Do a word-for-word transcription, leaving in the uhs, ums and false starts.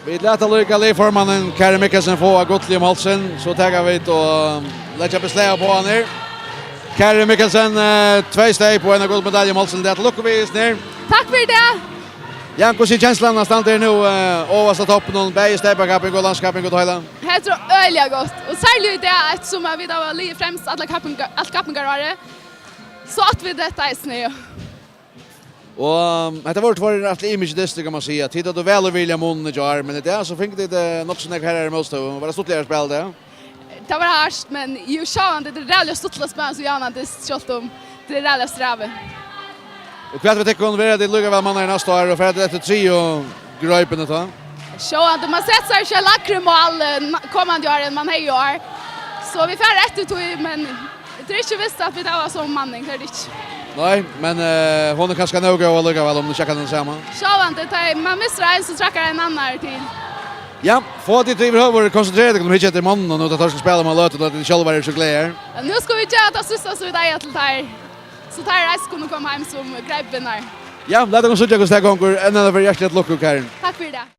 Vit lata líka liðformannin, Kari Mikkelsen, fáa gullið um hálsin, so taka vit og leggja beslag á hann her. Kari Mikkelsen, eh, tvey steyp og eina gullmedalju um hálsin. Til lukku við, Isnir. Takk fyri tað. Ja, hvussu er kenslan at standa her nú, eh, ovast á toppinum, bæði steypakapping og landskapping og tað heila? Hetta er øgiliga gott, og serliga í dag, eftirsum at vit hava ligið fremst alla kappingar, alt kappingarárið, so áttu vit hetta eisini, ja. Og, um, hetta vóru tveir rættiliga ymiskir dystir, kann man siga. Tit høvdu væl og virðiliga munin í gjár, men í dag so fingu tit, eh, nokk so nógv harðari mótstøðu. Var tað stuttligari at spæla í dag? Tað var hart, men jú, sjálvandi, tað er ræðuliga stuttligt at spæla so javnan dyst, sjálvt um tað er ræðuliga strævið. Og hvat við tykkum, verða tit líka væl mannaðir næsta ár, og fara tit eftir triðju greipini tá? Sjálvandi, man setir sær ikki lægri mál, eh, na-, komandi ár enn man hevði í ár. So vit fara eftir tí, men tað er ikki vist at vit hava so manning, tað er tað ikki. Nei, men, eh, hon er kanska nóg góð allíkavæl, um tað ikki kann tað sama. Sjálvandi, tá man missir ein, so traðkar ein annar til. Ja, fáa tit yvirhøvur konsentrera tykkum um at hyggja eftir monnunum, og tá teir skulu spæla um eina løtu, tá tit sjálvar eru so glaðar? Ja, nú skulu vit gera tað síðsta, so vit eiga til teir. So teir eisini kunnu koma heim sum greipvinnarar. Ja, lat okkum síggja, hvussu tað gongur. Enn eina ferð hjartaliga til lukku, Karin. Takk fyri tað.